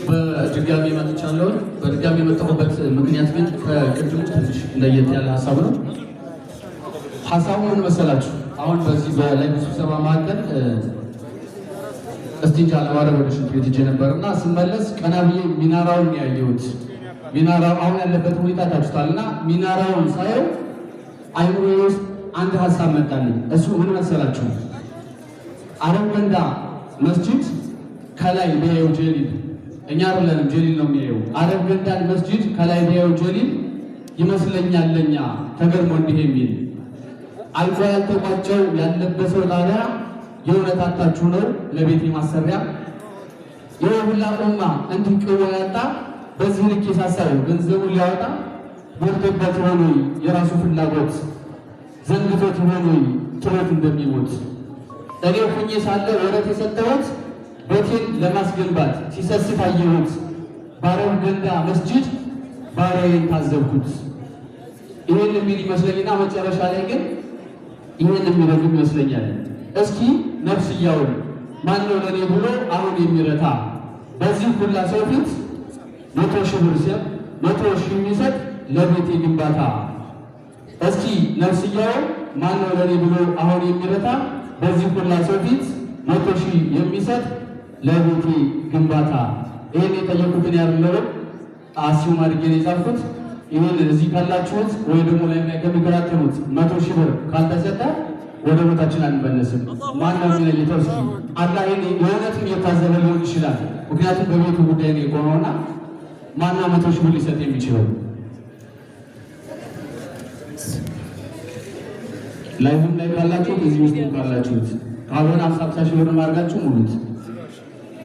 በድጋሚ መጥቻለሁ። በድጋሚ የመጣሁበት ምክንያት ግን ከቅድሙ ትንሽ ለየት ያለ ሀሳብ ነው። ሀሳቡ ምን መሰላችሁ? አሁን በዚህ በ live ስብሰባ መካከል እስቲንጃ ለማድረግ ወደ ሽንት ቤት ሄጄ ነበር እና ስመለስ ቀና ብዬ ሚናራውን ያየሁት። ሚናራው አሁን ያለበት ሁኔታ ታችቷል እና ሚናራውን ሳየው አይምሮዬ ውስጥ አንድ ሀሳብ መጣልኝ። እሱ ምን መሰላችሁ? አረብ ገንዳ መስጂድ ከላይ ቢያየው ጀሊል፣ እኛ አይደለንም፣ ጀሊል ነው የሚያየው። አረብ ገንዳን መስጂድ ከላይ ቢያየው ጀሊል ይመስለኛል ለኛ ተገርሞ እንዲህ የሚል፣ አልፎ ያልተቋጨው ያለበሰው ጣሪያ የእውነት አታችሁ ነው ለቤት ማሰሪያ? ይህ ሁላ ኡማ እንዲህ ቅዋ ያጣ፣ በዚህ ልክ የሳሳው ገንዘቡን ሊያወጣ ወርዶበት ሆኖ የራሱ ፍላጎት ዘንግቶት ሆኖ ጥሎት እንደሚሞት፣ እኔ ሁኜ ሳለ ወረት የሰጠሁት ቤቴን ለማስገንባት ሲሰስት አየሁት። ባረብ ገንዳ መስጂድ ባሪያዬን ታዘብኩት። ይህን የሚል ይመስለኝና መጨረሻ ላይ ግን ይህን የሚረግም ይመስለኛል። እስኪ ነፍስያውን ማነው ለእኔ ብሎ አሁን የሚረታ፣ በዚህ ሁላ ሰው ፊት 100,000 ብር ሲያም 100,000 የሚሰጥ ለቤቴ ግንባታ? እስኪ ነፍስያውን ማነው ለእኔ ብሎ አሁን የሚረታ፣ በዚህ ሁላ ሰው ፊት 100,000 የሚሰጥ ለቤቴ ግንባታ? ይህን የጠየኩትን ያለው assume አድርጌ ነው የጻፍኩት። ይህን እዚህ ካላችሁት ወይ ደግሞ ላይ ከሚከራከሩት 100,000 ብር ካልተሰጠ ወደ ቦታችን አንመለስም። ማነው የሚለይተው? እስኪ አላህ ይህን የእውነትም እየታዘበ ሊሆን ይችላል። ምክንያቱም በቤቱ ጉዳይ ነው የቆመውና ማነው 100,000 ብር ሊሰጥ የሚችለው? Live ም ላይ ካላችሁት፣ እዚህ ውስጥ ካላችሁት፣ ካልሆነ 50 50 ሺህ ብር አድርጋችሁ ሙሉት።